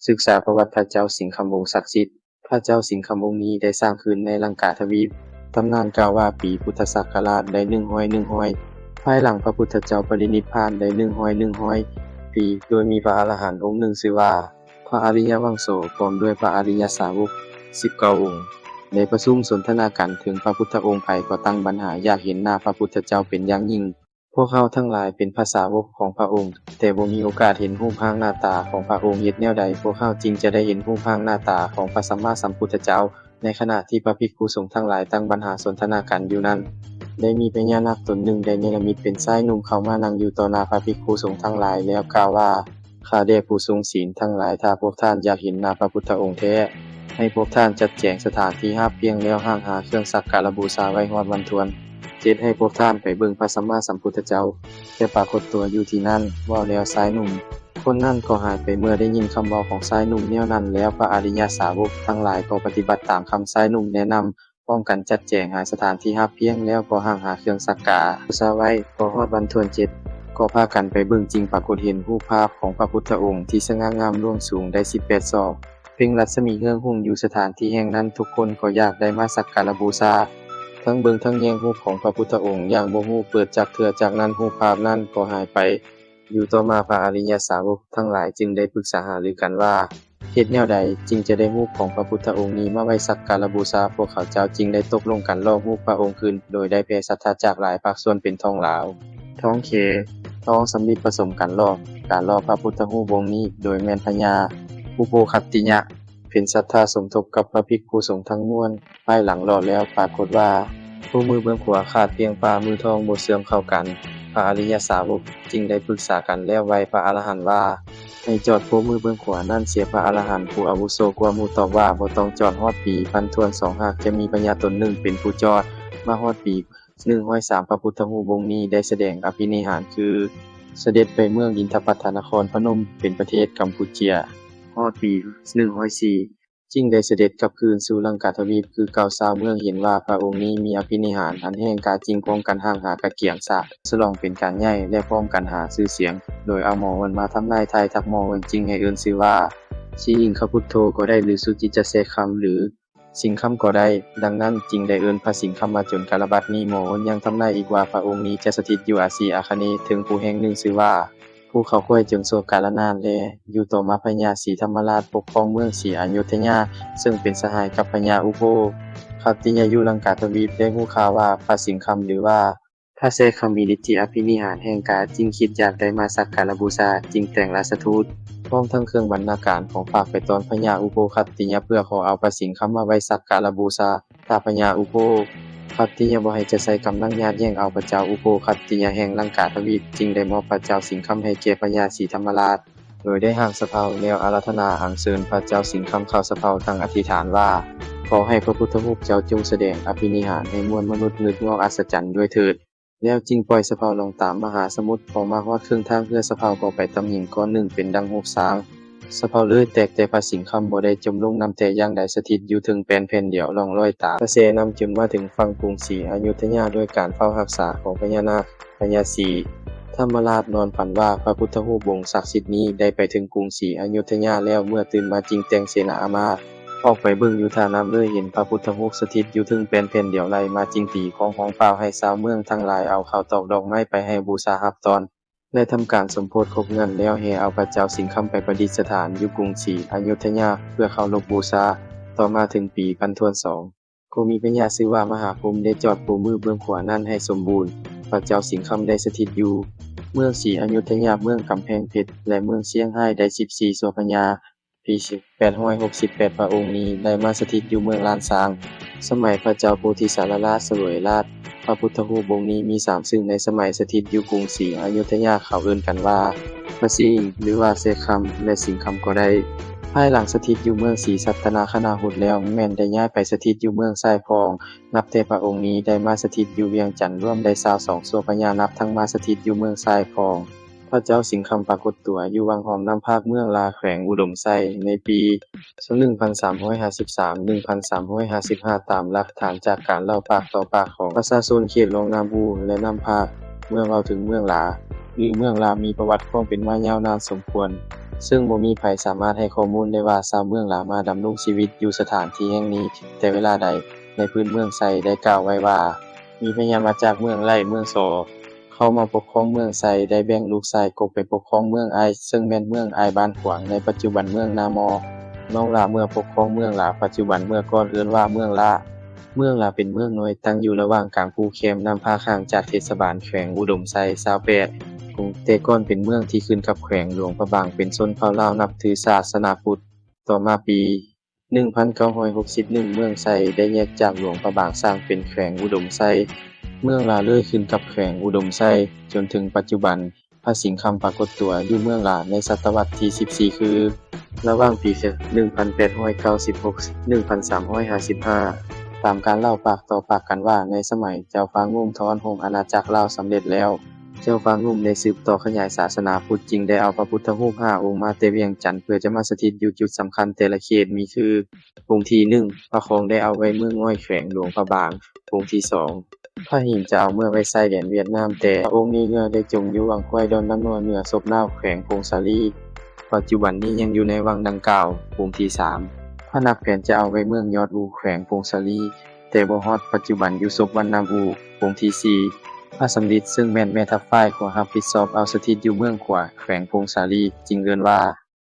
ສຶກສາປະຫວັດພະເຈົ້າສິງຄຳວົງສັກສິດ. ພະເຈົ້າສິງຄຳວົງນີ້ໄດ້ສ້າງຂຶ້ນໃນລັງກາທະວີບ. ຕຳນານກ່າວວ່າປີພຸດທະສັກກະລາດໄດ້ໜຶ່ງຮ້ອຍ ໜຶ່ງຮ້ອຍ ພາຍຫຼັງພະພຸດທະເຈົ້າປະລິນິບພານໄດ້ໜຶ່ງຮ້ອຍ ໜຶ່ງຮ້ອຍປີ ໂດຍມີພະອະລະຫັນອົງໜຶ່ງຊື່ວ່າ ພະອະລິຍະວັງໂສ ພ້ອມດ້ວຍພະອະລິຍະສາວົກສິບເກົ້າອົງ ໄດ້ປະຊຸມສົນທະນາກັນເຖິງພະພຸດທະອົງໄພ ກໍຕັ້ງບັນຫາຢາກເຫັນໜ້າພະພຸດທະເຈົ້າເປັນຢ່າງຍິ່ງ. ພວກເຮົາທັງຫຼາຍເປັນພະສາວົກຂອງພະອົງ, ແຕ່ບໍ່ມີໂອກາດເຫັນຮູບຮ່າງໜ້າຕາຂອງພະອົງ, ເຮັດແນວໃດພວກເຮົາຈຶ່ງຈະໄດ້ເຫັນຮູບຮ່າງໜ້າຕາຂອງພະສຳມາສຳພຸດທະເຈົ້າ? ໃນຂະນະທີ່ພະພິກຂຸສົງທັງຫຼາຍຕັ້ງບັນຫາສົນທະນາກັນຢູ່ນັ້ນ, ໄດ້ມີພະຍານາກຕົນໜຶ່ງໄດ້ເນລະມິດເປັນຊາຍໜຸ່ມເຂົ້າມານັ່ງຢູ່ຕໍ່ໜ້າພະພິກຂຸສົງທັງຫຼາຍ ແລ້ວກ່າວວ່າ, ຂ້າແດ່ຜູ້ຊົງສິນທັງຫຼາຍ, ຖ້າພວກທ່ານຢາກເຫັນໜ້າພະພຸດທະອົງແທ້, ໃຫ້ພວກທ່ານຈັດແຈງສະຖານທີ່ຮາບພຽງ ແລ້ວຫ້າງຫາເຄື່ອງສັກກາລະບູຊາໄວ້ຮອດວັນທວນ. ເຈັດ ໃຫ້ພວກທ່ານໄປເບິ່ງພະສຳມາສຳພຸດທະເຈົ້າ ຈະປາກົດຕົວຢູ່ທີ່ນັ້ນ. ເວົ້າແລ້ວຊາຍໜຸ່ມຄົນນັ້ນກໍຫາຍໄປ. ເມື່ອໄດ້ຍິນຄຳເວົ້າຂອງຊາຍໜຸ່ມແນວນັ້ນແລ້ວ, ພະອະລິຍະສາວົກທັງຫຼາຍກໍປະຕິບັດຕາມຄຳຊາຍໜຸ່ມແນະນຳ, ພ້ອມກັນຈັດແຈງຫາສະຖານທີ່ຮາບພຽງ ແລ້ວກໍຫ້າງຫາເຄື່ອງສັກກາບູຊາໄວ້. ພໍຮອດວັນທວນເຈັດ ກໍພາກັນໄປເບິ່ງ, ຈຶ່ງປາກົດເຫັນຮູບພາບຂອງພະພຸດທະອົງທີ່ສະຫງ່າງາມຫຼວງສູງໄດ້ສິບແປດສອກ, ເປັ່ງລັດສະໝີເຮືອງຮຸ່ງຢູ່ສະຖານທີ່ແຫ່ງນັ້ນ. ທຸກຄົນກໍຢາກໄດ້ມາສັກກາລະບູຊາ, ທັງເບິ່ງທັງແຍງຮູບຂອງພະພຸດທະອົງຢ່າງບໍ່ຮູ້ເປີດຈັກເທື່ອ. ຈາກນັ້ນຮູບພາບນັ້ນກໍຫາຍໄປ. ຢູ່ຕໍ່ມາພະອະລິຍະສາວົກທັງຫຼາຍຈຶ່ງໄດ້ປຶກສາຫາລືກັນວ່າ, ເຮັດແນວໃດຈຶ່ງຈະໄດ້ຮູບຂອງພະພຸດທະອົງນີ້ມາໄວ້ສັກກາລະບູຊາ? ພວກເຂົາເຈົ້າຈຶ່ງໄດ້ຕົກລົງກັນຫຼໍ່ຮູບພະອົງຂຶ້ນ, ໂດຍໄດ້ແຜ່ສັດທາຈາກຫຼາຍພາກສ່ວນເປັນທ້ອງລາວ, ທ້ອງເຄ, ທ້ອງສຳລິດປະສົມກັນຫຼໍ່. ການຫຼໍ່ພະພຸດທະຮູບອົງນີ້ໂດຍແມ່ນພະຍາອຸໂພຄັດຕິຍະ ເປັນສັດທາສົມທົບກັບພະພິກຂຸສົງທັງມວນ. ພາຍຫຼັງຫຼໍ່ແລ້ວປາກົດວ່າ ໂປ້ມືເບື້ອງຂວາຂາດພຽງຝ່າມືທ້ອງບໍ່ເຊື່ອມເຂົ້າກັນ. ພະອະລິຍະສາວົກຈຶ່ງໄດ້ປຶກສາກັນແລ້ວໄຫວ້ພະອະລະຫັນວ່າ ໃຫ້ຈອດໂປ້ມືເບື້ອງຂວານັ້ນເສຍ. ພະອະລະຫັນຜູ້ອາວຸໂສກວ່າໝູ່ຕອບວ່າ ບໍ່ຕ້ອງຈອດ. ຮອດປີພັນທວນສອງ ຫາກຈະມີພະຍາຕົນໜຶ່ງເປັນຜູ້ຈອດ. ມາຮອດປີໜຶ່ງຮ້ອຍສາມ ພະພຸດທະຮູບອົງນີ້ໄດ້ສະແດງອະພິນິຫານຄື ສະເດັດໄປເມືອງອິນທະປັດຖະນະຄອນພະນົມ ເປັນປະເທດກຳປູເຈຍ. ຮອດປີໜຶ່ງຮ້ອຍສີ່ ຈຶ່ງໄດ້ສະເດັດກັບຄືນສູ່ລັງກາທະວີບຄືເກົ່າ. ຊາວເມືອງເຫັນວ່າພະອົງນີ້ມີອະພິນິຫານອັນແຮງກ້າ, ຈຶ່ງພ້ອມກັນຮ່າງຫາກະກຽງສາກສະຫຼອງເປັນການໃຫຍ່ ແລະ ພ້ອມກັນຫາຊື່ສຽງ ໂດຍເອົາໝໍເງິນມາທຳນາຍທາຍທັກ. ໝໍເງິນຈຶ່ງໃຫ້ເອີ້ນຊື່ວ່າ ຊີອິງຄະພຸດໂທກໍໄດ້ ຫຼື ສຸຈິດຈະແຊຄຳ ຫຼື ສິງຄຳກໍໄດ້. ດັ່ງນັ້ນຈຶ່ງໄດ້ເອີ້ນພະສິງຄຳມາຈົນກາລະບັດນີ້. ໝໍເງິນຍັງທຳນາຍອີກວ່າ ພະອົງນີ້ຈະສະຖິດຢູ່ອາຊີອາຄະເນ ເທິງພູແຫ່ງໜຶ່ງຊື່ວ່າ ພູເຂົາຂ້ອຍຈົນຊົ່ວກາລະນານແລ. ຢູ່ຕໍ່ມາພະຍາສີທຳມະລາດປົກຄອງເມືອງສີອະຍຸດທະຍາ ເຊິ່ງເປັນສະຫາຍກັບພະຍາອຸໂພຄັດຕິຍະຢູ່ລັງກາທະວີບ ໄດ້ຮູ້ຂ່າວວ່າພະສິງຄຳ ຫຼືວ່າ ພະແຊຄຳມີລິດທິອະພິນິຫານແຮງກ້າ, ຈຶ່ງຄິດຢາກໄດ້ມາສັກກາລະບູຊາ, ຈຶ່ງແຕ່ງລາຊະທູດ ພ້ອມທັງເຄື່ອງບັນນາການຂອງຝາກໄປຕ້ອນພະຍາອຸໂພຄັດຕິຍະ ເພື່ອຂໍເອົາພະສິງຄຳມາໄວ້ສັກກາລະບູຊາ. ຖ້າພະຍາອຸໂພຄັດຕິຍະບໍ່ໃຫ້ ຈະໃຊ້ກຳລັງຍາດແຍ່ງເອົາ. ພະເຈົ້າອຸໂພຄັດຕິຍະແຫ່ງລັງກາທະວີບ ຈຶ່ງໄດ້ມອບພະເຈົ້າສິງຄຳໃຫ້ແກ່ພະຍາສີທຳມະລາດ ໂດຍໄດ້ຮ່າງສະເພົາ ແລ້ວອາລາທະນາອັນເຊີນພະເຈົ້າສິງຄຳເຂົ້າສະເພົາ ທັງອະທິຖານວ່າ ຂໍໃຫ້ພະພຸດທະຮູບເຈົ້າຈົ່ງສະແດງອະພິນິຫານໃຫ້ມວນມະນຸດງຶດງອກອັດສະຈັນດ້ວຍເຖີດ. ແລ້ວຈຶ່ງປ່ອຍສະເພົາລົງຕາມມະຫາສະໝຸດ. ພໍມາຮອດເຄິ່ງທາງເຮືອ, ສະເພົາກໍໄປຕຳຫຍິງກ້ອນໜຶ່ງເປັນດັ່ງຮູບຊ້າງ. ສະເພົາເລີຍແຕກ, ແຕ່ພະສິງຄຳບໍ່ໄດ້ຈົມລົງນຳແຕ່ຢ່າງໃດ, ສະຖິດຢູ່ເທິງແປ້ນແຜ່ນດຽວ, ລ່ອງລອຍຕາມກະແສນ້ຳຈົນມາເຖິງຝັ່ງກຸງສີອະຍຸດທະຍາ ດ້ວຍການເຝົ້າຮັກສາຂອງພະຍານາກພະຍາສີທຳມະລາດ ນອນຝັນວ່າພະພຸດທະຮູບອົງສັກສິດນີ້ໄດ້ໄປເຖິງກຸງສີອະຍຸດທະຍາແລ້ວ. ເມື່ອຕື່ນມາຈຶ່ງແຕ່ງເສນາອາມາດ ອອກໄປເບິ່ງຢູ່ທ່ານ້ຳເລີຍ ເຫັນພະພຸດທະຮູບສະຖິດຢູ່ເທິງແປ້ນແຜ່ນດຽວ. ໄລ່ມາຈຶ່ງຕີຄ້ອງຮ້ອງປ່າວໃຫ້ຊາວເມືອງທັງຫຼາຍເອົາເຂົ້າຕອກດອກໄມ້ໄປໃຫ້ບູຊາຮັບຕ້ອນ ແລະ ທຳການສົມໂພດຄົບເງິນ ແລ້ວແຫ່ເອົາພະເຈົ້າສິງຄຳໄປປະດິດສະຖານຢູ່ກຸງສີອະຍຸດທະຍາ ເພື່ອເຄົາລົບບູຊາ. ຕໍ່ມາເຖິງປີພັນທວນສອງ ກໍມີພະຍາຊື່ວ່າມະຫາພົມ ໄດ້ຈອດໂປ້ມືເບື້ອງຂວານັ້ນໃຫ້ສົມບູນ. ພະເຈົ້າສິງຄຳໄດ້ສະຖິດຢູ່ເມືອງສີອະຍຸດທະຍາ, ເມືອງກຳແພງເພັດ ແລະ ເມືອງຊຽງຮາຍໄດ້ສິບສີ່ຊົ່ວພະຍາ. ປີແປດຮ້ອຍຫົກສິບແປດ ພະອົງນີ້ໄດ້ມາສະຖິດຢູ່ເມືອງລ້ານຊ້າງ. ສະໄໝພະເຈົ້າໂພທິສາລະລາດສະເຫວີຍລາດ, ພະພຸດທະຮູບອົງນີ້ມີສາມຊື່ໃນສະໄໝສະຖິດຢູ່ກຸງສີອະຍຸດທະຍາ. ເຂົາເອີ້ນກັນວ່າ ພະສີ ຫຼືວ່າ ແຊຄຳ ແລະ ສິງຄຳກໍໄດ້. ພາຍຫຼັງສະຖິດຢູ່ເມືອງສີສັດຕະນາຄະນາຮຸດແລ້ວ, ແມ່ນໄດ້ຍ້າຍໄປສະຖິດຢູ່ເມືອງຊາຍຟອງ. ນັບແຕ່ພະອົງນີ້ໄດ້ມາສະຖິດຢູ່ວຽງຈັນ ລວມໄດ້ຊາວສອງຊົ່ວພະຍາ, ນັບທັງມາສະຖິດຢູ່ເມືອງຊາຍຟອງ. ພະເຈົ້າສິງຄຳປາກົດຕົວຢູ່ວັງຫອມນ້ຳພາກ ເມືອງລາ ແຂວງອຸດົມໄຊ ໃນປີໜຶ່ງພັນສາມຮ້ອຍຫ້າສິບສາມ ໜຶ່ງພັນສາມຮ້ອຍຫ້າສິບຫ້າ ຕາມຫຼັກຖານຈາກການເລົ່າປາກຕໍ່ປາກຂອງປະຊາຊົນເຂດລ່ອງນ້ຳອູ ແລະ ນ້ຳພາກ. ເມື່ອເວົ້າເຖິງເມືອງລາ ຫຼື ເມືອງລາ ມີປະຫວັດຄວາມເປັນມາຍາວນານສົມຄວນ. ເຊິ່ງບໍ່ມີໃຜສາມາດໃຫ້ຂໍ້ມູນໄດ້ວ່າຊາວເມືອງຫຼາມາດຳລົງຊີວິດຢູ່ສະຖານທີ່ແຫ່ງນີ້ແຕ່ເວລາໃດ. ໃນພື້ນເມືອງໄຊໄດ້ກ່າວໄວ້ວ່າ ມີພະຍາມາຈາກເມືອງໄຫຼ, ເມືອງສໍ ເຂົ້າມາປົກຄອງເມືອງໄຊ, ໄດ້ແບ່ງລູກຊາຍກົກໄປປົກຄອງເມືອງອ້າຍ ເຊິ່ງແມ່ນເມືອງອ້າຍບ້ານຂວາງ ໃນປັດຈຸບັນເມືອງນາໝໍ້. ນ້ອງຫຼາເມືອປົກຄອງເມືອງຫຼາ ປັດຈຸບັນເມືອງກ່ອນເອີ້ນວ່າເມືອງຫຼ້າ. ເມືອງຫຼາເປັນເມືອງນ້ອຍ ຕັ້ງຢູ່ລະຫວ່າງກາງພູແຄມນ້ຳພາກ ຫ່າງຈາກເທດສະບານແຂວງອຸດົມໄຊຊາວແປດ ແຕ່ກ່ອນເປັນເມືອງທີ່ຂຶ້ນກັບແຂວງຫຼວງພະບາງ ເປັນຊົນເຜົ່າລາວນັບຖືສາສະໜາພຸດ. ຕໍ່ມາປີ ໜຶ່ງພັນເກົ້າຮ້ອຍຫົກສິບເອັດ ເມືອງໄຊໄດ້ແຍກຈາກຫຼວງພະບາງ ສ້າງເປັນແຂວງອຸດົມໄຊ. ເມືອງຫຼາເລີຍຂຶ້ນກັບແຂວງອຸດົມໄຊຈົນເຖິງປັດຈຸບັນ. ພະສິງຄຳປາກົດຕົວຢູ່ເມືອງຫຼາໃນສະຕະວັດທີສິບສີ່ ຄື ລະຫວ່າງປີ ໜຶ່ງພັນແປດຮ້ອຍເກົ້າສິບຫົກ ໜຶ່ງພັນສາມຮ້ອຍຫ້າສິບຫ້າ ຕາມການເລົ່າປາກຕໍ່ປາກກັນວ່າ ໃນສະໄໝເຈົ້າຟ້າງຸ່ມຖອນໂຮງອານາຈັກລາວສຳເລັດແລ້ວ ເຈົ້າຟ້າງຸ່ມໄດ້ສືບຕໍ່ຂະຫຍາຍສາສະໜາພຸດ ຈຶ່ງໄດ້ເອົາພະພຸດທະຮູບຫ້າອົງມາແຕ່ວຽງຈັນ ເພື່ອຈະມາສະຖິດຢູ່ຈຸດສຳຄັນແຕ່ລະເຂດ ມີຄື ອົງທີໜຶ່ງ ພະຄອງໄດ້ເອົາໄວ້ເມືອງງອຍ ແຂວງຫຼວງພະບາງ, ອົງທີສອງ ພະຫິນຈະເອົາເມືອໄວ້ຊາຍແດນຫວຽດນາມ ແຕ່ພະອົງນີ້ເຫຼືອໄດ້ຈົມຢູ່ວັງຫ້ວຍດອນນ້ຳນ້ອຍ ເໜືອສົບໜາວ ແຂວງຜົ້ງສາລີ ປັດຈຸບັນນີ້ຍັງຢູ່ໃນວັງດັ່ງກ່າວ, ອົງທີສາມ ພະນັກແຜນຈະເອົາໄວ້ເມືອງຍອດອູ ແຂວງຜົ້ງສາລີ ແຕ່ບໍ່ຮອດ ປັດຈຸບັນຢູ່ສົບວັນນ້ຳອູ, ອົງທີສີ່ ພະສຳລິດ ເຊິ່ງແມ່ນແມ່ທັບຝ່າຍຂວາ ຮັບຜິດຊອບເອົາສະຖິດຢູ່ເມືອງຂວາ ແຂວງຜົ້ງສາລີ ຈຶ່ງເອີ້ນວ່າ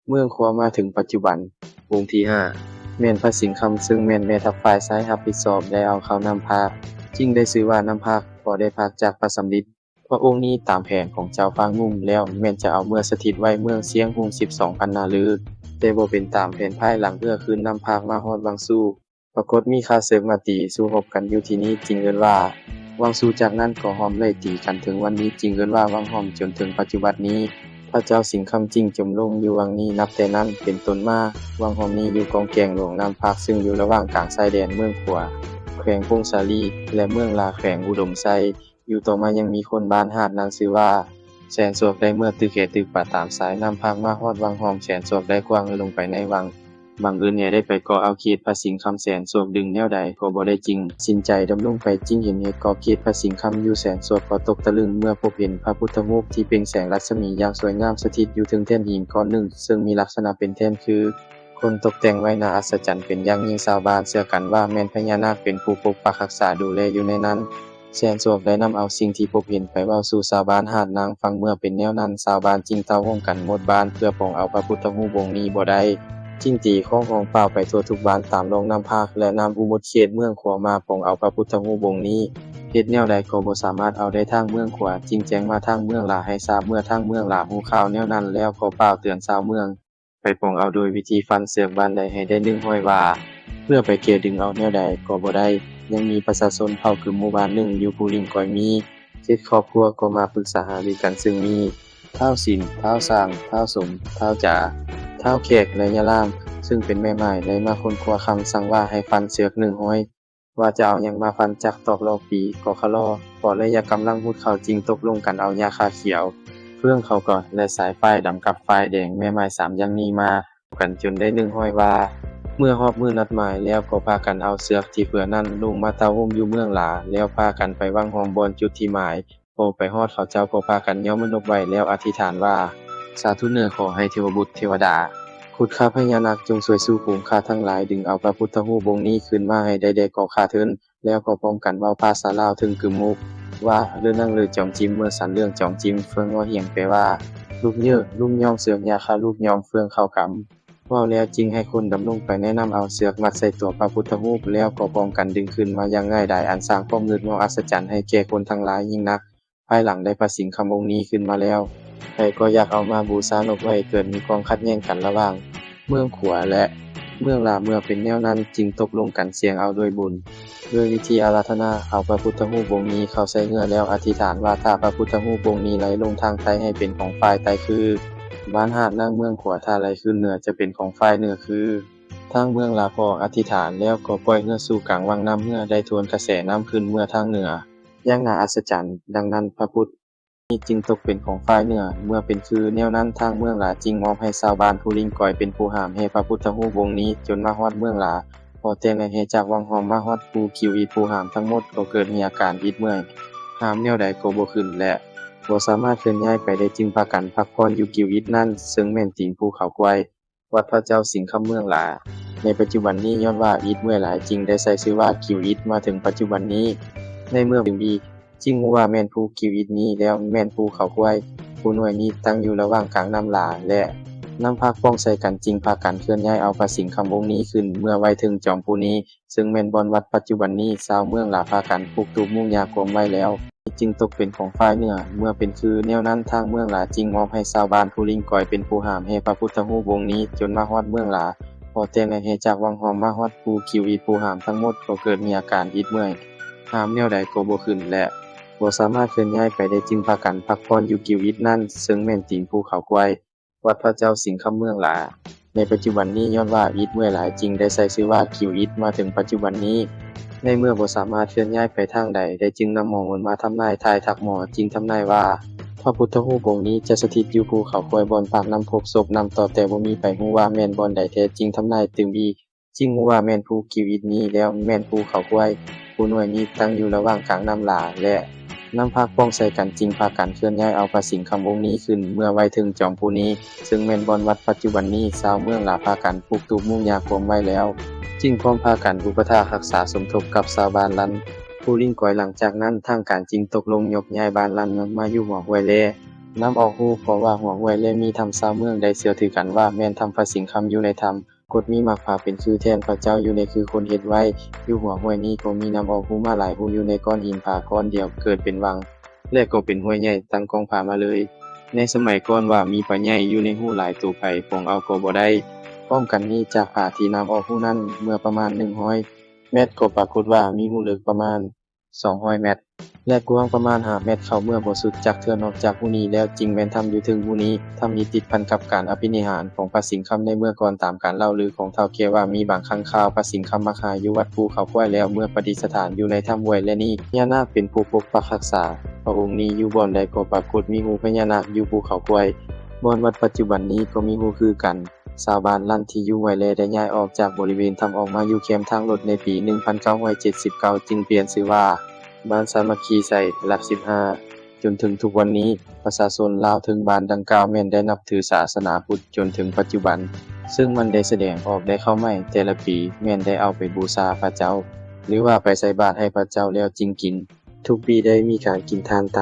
ເມືອງຂວາ ມາເຖິງປັດຈຸບັນ, ອົງທີຫ້າ ແມ່ນພະສິງຄຳ ເຊິ່ງແມ່ນແມ່ທັບຝ່າຍຊ້າຍ ຮັບຜິດຊອບໄດ້ເອົາເຂົ້ານ້ຳພາກ ຈຶ່ງໄດ້ຊື່ວ່ານ້ຳພາກ ເພາະໄດ້ພາກຈາກພະສຳລິດ. ພະອົງນີ້ຕາມແຜນຂອງເຈົ້າຟ້າງຸ່ມແລ້ວ ແມ່ນຈະເອົາເມືອສະຖິດໄວ້ເມືອງຊຽງຮຸ່ງ ສິບສອງພັນນາລື ແຕ່ບໍ່ເປັນຕາມແຜນ ພາຍຫຼັງເອື້ອຄືນນ້ຳພາກມາຮອດວັງຊູ ປາກົດມີຂ້າເສິກມາຕີສູ້ຮົບກັນຢູ່ທີ່ນີ້ ຈຶ່ງເອີ້ນວ່າວັງຊູ ຈາກນັ້ນກໍຮ່ອມໄລ່ຕີກັນເຖິງວັນນີ້ ຈຶ່ງເອີ້ນວ່າວັງຮ່ອມ ຈົນເຖິງປັດຈຸບັນນີ້ ພະເຈົ້າສິງຄຳຈຶ່ງຈົມລົງຢູ່ວັງນີ້. ນັບແຕ່ນັ້ນເປັນຕົ້ນມາ ວັງຮ່ອມນີ້ຢູ່ກ້ອງແກ້ງຫຼວງນ້ຳພາກ ເຊິ່ງຢູ່ລະຫວ່າງກາງຊາຍແດນເມືອງຂວາ ແຂວງຜົ້ງສາລີ ແລະ ເມືອງຫຼາ ແຂວງອຸດົມໄຊ. ຢູ່ຕໍ່ມາຍັງມີຄົນບ້ານຫາດນາງຊື່ວ່າ ແສນສວກ ໄດ້ເມືອຕຶກແຫຕຶກປາຕາມສາຍນ້ຳພາກມາຮອດວັງຮ່ອມ ແສນສວກໄດ້ກວ້າງລົງໄປໃນວັງ ບັງເອີນແດ່ໄດ້ໄປເກາະເອົາເຂດພະສິງຄຳ ແສນສວກດຶງແນວໃດກໍບໍ່ໄດ້ ຈຶ່ງຕັດສິນໃຈດຳລົງໄປ ຈຶ່ງເຫັນເຫດເກາະເຂດພະສິງຄຳຢູ່ ແສນສວກກໍຕົກຕະລຶງເມື່ອພົບເຫັນພະພຸດທະຮູບທີ່ເປັ່ງແສງລັດສະໝີຢ່າງສວຍງາມສະຖິດຢູ່ເທິງແທ່ນຫີນກ້ອນໜຶ່ງ ເຊິ່ງມີລັກສະນະເປັນແທ່ນຄືຄົນຕົກແຕ່ງໄວ້ໜ້າອັດສະຈັນເປັນຢ່າງຍິ່ງ. ຊາວບ້ານເຊື່ອກັນວ່າແມ່ນພະຍານາກເປັນຜູ້ປົກປັກຮັກສາດູແລຢູ່ໃນນັ້ນ. ແສນສວກໄດ້ນຳເອົາສິ່ງທີ່ພົບເຫັນໄປເວົ້າສູ່ຊາວບ້ານຫາດນາງຟັງ. ເມື່ອເປັນແນວນັ້ນ ຊາວບ້ານຈຶ່ງເຕົ້າໂຮມກັນໝົດບ້ານເພື່ອປອງເອົາພະພຸດທະຮູບອົງນີ້ບໍ່ໄດ້ ຈຶ່ງຕີຄ້ອງຮ້ອງປ່າວໄປທົ່ວທຸກບ້ານຕາມລ່ອງນ້ຳພາກ ແລະ ນ້ຳອູໝົດເຂດເມືອງຂວາມາປອງເອົາພະພຸດທະຮູບອົງນີ້. ເຮັດແນວໃດກໍບໍ່ສາມາດເອົາໄດ້ທາງເມືອງຂວາ ຈຶ່ງແຈ້ງມາທາງເມືອງຫຼາໃຫ້ຊາບ. ເມື່ອທາງເມືອງຫຼາຮູ້ຂ່າວແນວນັ້ນແລ້ວ ກໍປ່າວເຕືອນຊາວເມືອງ ໄປປອງເອົາໂດຍວິທີຟັນເຊືອກບ້ານໃດໃຫ້ໄດ້ໜຶ່ງຮ້ອຍວາ ເພື່ອໄປແກ່ດຶງເອົາແນວໃດກໍບໍ່ໄດ້. ຍັງມີປະຊາຊົນເຜົ່າກຶມໝູ່ບ້ານໜຶ່ງຢູ່ພູລິງກອຍ ມີເຈັດຄອບຄົວກໍມາປຶກສາຫາລືກັນ ເຊິ່ງມີທ້າວສິນ, ທ້າວຊ່າງ, ທ້າວສົມ, ທ້າວຈາ, ທ້າວແຂກ ແລະ ຍາລາງ ເຊິ່ງເປັນແມ່ໝ້າຍ ໄດ້ມາຄົ້ນຄວ້າຄຳສັ່ງວ່າໃຫ້ຟັນເຊືອກໜຶ່ງຮ້ອຍ ວ່າຈະເອົາຫຍັງມາຟັນ ຈັກຕອກຫຼອກປີກໍຄະລໍ ເພາະໄລຍະກຳລັງຮຸດເຂົ້າ ຈຶ່ງຕົກລົງກັນເອົາຫຍ້າຄາຂຽວເຟືອງເຂົ້າກ່ອນ ແລະ ສາຍຝ້າຍດຳກັບຝ້າຍແດງ. ແມ່ໝ້າຍສາມຢ່າງນີ້ມາກັນຈົນໄດ້ໜຶ່ງຮ້ອຍວາ. ເມື່ອຮອດມື້ນັດໝາຍແລ້ວ ກໍພາກັນເອົາເຊືອກທີ່ເຟືອນັ້ນລົງມາເຕົ້າໂຮມຢູ່ເມືອງຫຼາ ແລ້ວພາກັນໄປວັງຮ່ອມບ່ອນຈຸດທີ່ໝາຍ. ພໍໄປຮອດ ເຂົາເຈົ້າກໍພາກັນຍ້ອມມະນົບໄຫວ້ ແລ້ວອະທິຖານວ່າ ສາທຸເນີ ຂໍໃຫ້ເທວະບຸດເທວະດາ ຄຸດຄະພະຍານາກ ຈົ່ງຊ່ວຍຊູຝູງຂ້າທັງຫຼາຍ ດຶງເອົາພະພຸດທະຮູບອົງນີ້ຄືນມາໃຫ້ໄດ້ແດ່ກໍຂ້າເທີ້ນ. ແລ້ວກໍພ້ອມກັນເວົ້າພາສາລາວເຖິງກຶມມຸກວ່າ ເລີນັງເລີຈອງຈິມ ເມື່ອສັນເລື່ອງຈອງຈິມ ເຟືອງງໍຮຽງ ແປວ່າ ລູກເຍີ້ ລູກຍ້ອມເຊືອກຫຍ້າຄາ ລູກຍ້ອມເຟືອງເຂົ້າກຳ. ເວົ້າແລ້ວຈຶ່ງໃຫ້ຄົນດຳລົງໄປແນະນຳເອົາເຊືອກມັດໃສ່ຕົວພະພຸດທະຮູບ ແລ້ວກໍພ້ອມກັນດຶງຂຶ້ນມາຢ່າງງ່າຍດາຍ ອັນສ້າງຄວາມງຶດງໍອັດສະຈັນໃຫ້ແກ່ຄົນທັງຫຼາຍຍິ່ງນັກ. ພາຍຫຼັງໄດ້ພະສິງຄຳອົງນີ້ຂຶ້ນມາແລ້ວ ໃຜກໍຢາກເອົາມາບູຊານົບໄຫວ້ ເກີດມີຄວາມຂັດແຍ່ງກັນລະຫວ່າງເມືອງຂວາ ແລະ ເມືອງຫຼາ. ເມື່ອເປັນແນວນັ້ນຈຶ່ງຕົກລົງກັນສ່ຽງເອົາດ້ວຍບຸນ ດ້ວຍວິທີອາລາທະນາເອົາພະພຸດທະຮູບອົງນີ້ເຂົ້າໃສ່ເຮືອ ແລ້ວອະທິຖານວ່າ ຖ້າພະພຸດທະຮູບອົງນີ້ໄຫຼລົງທາງໃຕ້ໃຫ້ເປັນຂອງຝ່າຍໃຕ້ຄື ບ້ານຫາດນາງເມືອງຂວາ, ຖ້າໄຫຼຂຶ້ນເໜືອຈະເປັນຂອງຝ່າຍເໜືອຄື ທາງເມືອງຫຼາ. ພໍອະທິຖານແລ້ວກໍປ່ອຍເຮືອສູ່ກາງວັງ, ນ້ຳເຮືອໄດ້ທວນກະແສນ້ຳຂຶ້ນເມືອທາງເໜືອ ຢ່າງໜ້າອັດສະຈັນ. ດັ່ງນັ້ນ ພະພຸດນີ້ຈຶ່ງຕົກເປັນຂອງຝ່າຍເໜືອ. ເມື່ອເປັນຄືແນວນັ້ນ ທາງເມືອງຫຼາຈຶ່ງມອບໃຫ້ຊາວບ້ານພູລິງກອຍເປັນຜູ້ຫາມແຫ່ພະພຸດທະຮູບອົງນີ້ຈົນມາຮອດເມືອງຫຼາ. ພໍແຕ່ງແລະແຫ່ຈາກວັງຮ່ອມມາຮອດພູຄິວອີດ ຜູ້ຫາມທັງໝົດກໍເກີດມີອາການອິດເມື່ອຍ, ຫາມແນວໃດກໍບໍ່ຂຶ້ນ ແລະ ບໍ່ສາມາດເຄື່ອນຍ້າຍໄປໄດ້ ຈຶ່ງພາກັນພັກຜ່ອນຢູ່ກິວອິດນັ້ນ ເຊິ່ງແມ່ນຕີນພູເຂົາຄວາຍ ວັດພະເຈົ້າສິງຄຳເມືອງຫຼາ. ໃນປັດຈຸບັນນີ້ ຍ້ອນວ່າອິດເມື່ອຍຫຼາຍ ຈຶ່ງໄດ້ໃສ່ຊື່ວ່າກິວອິດ ມາເຖິງປັດຈຸບັນນີ້. ໃນເມື່ອເປັນປີ ຈຶ່ງຮູ້ວ່າແມ່ນພູກິວອິດນີ້ ແລ້ວແມ່ນພູເຂົາຄວາຍ. ພູນ້ອຍນີ້ຕັ້ງຢູ່ລະຫວ່າງກາງນ້ຳຫຼາ ແລະ ນ້ຳພາກປ່ອງໃສ່ກັນ ຈຶ່ງພາກັນເຄື່ອນຍ້າຍເອົາພະສິງຄຳອົງນີ້ຂຶ້ນເມືອໄວ້ເທິງຈອມພູນີ້ ເຊິ່ງແມ່ນບ່ອນວັດປັດຈຸບັນນີ້. ຊາວເມືອງຫຼາພາກັນປຸກຕູບມຸງຫຍ້າກວມໄວ້ແລ້ວ ຈຶ່ງຕົກເປັນຂອງຝ່າຍເໜືອ. ເມື່ອເປັນຄືແນວນັ້ນ ທາງເມືອງຫຼາຈຶ່ງມອບໃຫ້ຊາວບ້ານພູລິງກອຍເປັນຜູ້ຫາມແຫ່ພະພຸດທະຮູບອົງນີ້ ຈົນມາຮອດເມືອງຫຼາ. ພໍແຕ່ແລ່ນແຫ່ຈາກວັງຫອມມາຮອດພູກິວອິດ ຜູ້ຫາມທັງໝົດກໍເກີດມີອາການອິດເມື່ອຍ, ຫາມແນວໃດກໍບໍ່ຂຶ້ນ ແລະ ບໍ່ສາມາດເຄື່ອນຍ້າຍໄປໄດ້ ຈຶ່ງພາກັນພັກຜ່ອນຢູ່ກິວອິດນັ້ນ ເຊິ່ງແມ່ນຕີນພູເຂົາຄວາຍ ວັດພະເຈົ້າສິງຄຳເມືອງຫຼາ. ໃນປັດຈຸບັນນີ້ ຍ້ອນວ່າອິດເມື່ອຍຫຼາຍ ຈຶ່ງໄດ້ໃສ່ຊື່ວ່າກິວອິດ ມາເຖິງປັດຈຸບັນນີ້. ໃນເມື່ອບໍ່ສາມາດເຄື່ອນຍ້າຍໄປທາງໃດໄດ້ ຈຶ່ງນຳໝໍມົນມາທຳນາຍ, ຖ່າຍທັກໝໍຈຶ່ງທຳນາຍວ່າ ພະພຸດທະຮູບອົງນີ້ຈະສະຖິດຢູ່ພູເຂົາຄວາຍ ບ່ອນປາກນ້ຳໂພກສົບນ້ຳຕໍ່ ແຕ່ບໍ່ມີໃຜຮູ້ວ່າແມ່ນບ່ອນໃດແທ້ ຈຶ່ງທຳນາຍຕື່ມອີກ ຈຶ່ງຮູ້ວ່າແມ່ນພູກິວອິດນີ້ ແລ້ວແມ່ນພູເຂົາຄວາຍ. ພູນ້ອຍນີ້ຕັ້ງຢູ່ລະຫວ່າງກາງນ້ຳຫຼາ ແລະ ນ້ຳພາກປ່ອງໃສ່ກັນ ຈຶ່ງພາກັນເຄື່ອນຍ້າຍເອົາພະສິງຄຳອົງນີ້ຂຶ້ນເມືອໄວ້ເທິງຈອມພູນີ້ ເຊິ່ງແມ່ນບ່ອນວັດປັດຈຸບັນນີ້. ຊາວເມືອງຫຼາພາກັນປຸກຕູບມຸງຫຍ້າກວມໄວ້ແລ້ວ ຈຶ່ງພ້ອມພາກັນອຸປະຖາກຮັກສາສົມທົບກັບຊາວບ້ານລັນ ພູລິງກອຍ. ຫຼັງຈາກນັ້ນ ທາງການຈຶ່ງຕົກລົງຍົກຍ້າຍບ້ານລັນມາຢູ່ຫົວຫ້ວຍແລ ນ້ຳອອກຫູ ເພາະວ່າຫົວຫ້ວຍແລມີຖ້ຳ ຊາວເມືອງໄດ້ເຊື່ອຖືກັນວ່າແມ່ນຖ້ຳພະສິງຄຳຢູ່ໃນຖ້ຳ ກົດມີໝາກຜາເປັນຄືແທ່ນພະເຈົ້າຢູ່ໃນຄືຄົນເຮັດໄວ້. ຢູ່ຫົວຫ້ວຍນີ້ກໍມີນ້ຳອອກຫູມາຫຼາຍຫູ ຢູ່ໃນກ້ອນຫີນຜາກ້ອນດຽວເກີດເປັນວັງ ແລະ ກໍເປັນຫ້ວຍໃຫຍ່ຕັ້ງກ້ອງຜາມາເລີຍ. ໃນສະໄໝກ່ອນວ່າມີປາໃຫຍ່ຢູ່ໃນຫູຫຼາຍໂຕ ໃຜຟອງເອົາກໍບໍ່ໄດ້. ພ້ອມກັນນີ້ ຈາກຜາທີ່ນ້ຳອອກຫູນັ້ນ ເມື່ອປະມານໜຶ່ງຮ້ອຍແມັດ ກໍປາກົດວ່າມີຫູເລິກປະມານ ສອງຮ້ອຍແມັດ ແລະ ກວ້າງປະມານຫ້າແມັດ. ເຂົ້າເມືອບໍ່ສຸດຈັກເທື່ອນອກຈາກຫູນີ້ແລ້ວ ຈຶ່ງແມ່ນຖ້ຳຢູ່ເທິງຫູນີ້. ຖ້ຳນີ້ຕິດພັນກັບການອະພິນິຫານຂອງພະສິງຄຳໃນເມື່ອກ່ອນ. ຕາມການເລົ່າລືຂອງທ້າວແກ່ວ່າ ມີບາງຄັ້ງຄາວພະສິງຄຳມັກຫາຢູ່ວັດພູເຂົາຄວາຍ ແລ້ວເມືອປະດິດສະຖານຢູ່ໃນຖ້ຳຫ້ວຍແລນີ້. ພະຍານາກເປັນຜູ້ປົກປັກຮັກສາ. ພະອົງນີ້ຢູ່ບ່ອນໃດກໍປາກົດມີຫູພະຍານາກຢູ່ພູເຂົາຄວາຍ. ບ່ອນວັດປັດຈຸບັນນີ້ກໍມີຫູຄືກັນ. ຊາວບ້ານລັນທີ່ຢູ່ຫ້ວຍແລໄດ້ຍ້າຍອອກຈາກບໍລິເວນຖ້ຳອອກມາຢູ່ແຄມທາງລົດໃນປີໜຶ່ງພັນເກົ້າຮ້ອຍເຈັດສິບເກົ້າ ຈຶ່ງປ່ຽນຊື່ວ່າ ບ້ານສາມັກຄີໄຊ ຫຼັກສິບຫ້າ. ຈົນເຖິງທຸກວັນນີ້ ປະຊາຊົນລາວເທິງບ້ານດັ່ງກ່າວແມ່ນໄດ້ນັບຖືສາສະໜາພຸດຈົນເຖິງປັດຈຸບັນ, ເຊິ່ງມັນໄດ້ສະແດງອອກໄດ້ເຂົ້າໃໝ່ແຕ່ລະປີແມ່ນໄດ້ເອົາໄປບູຊາພະເຈົ້າ ຫຼືວ່າໄປໃສ່ບາດໃຫ້ພະເຈົ້າແລ້ວຈຶ່ງກິນ. ທຸກປີໄດ້ມີການກິນທານຕາ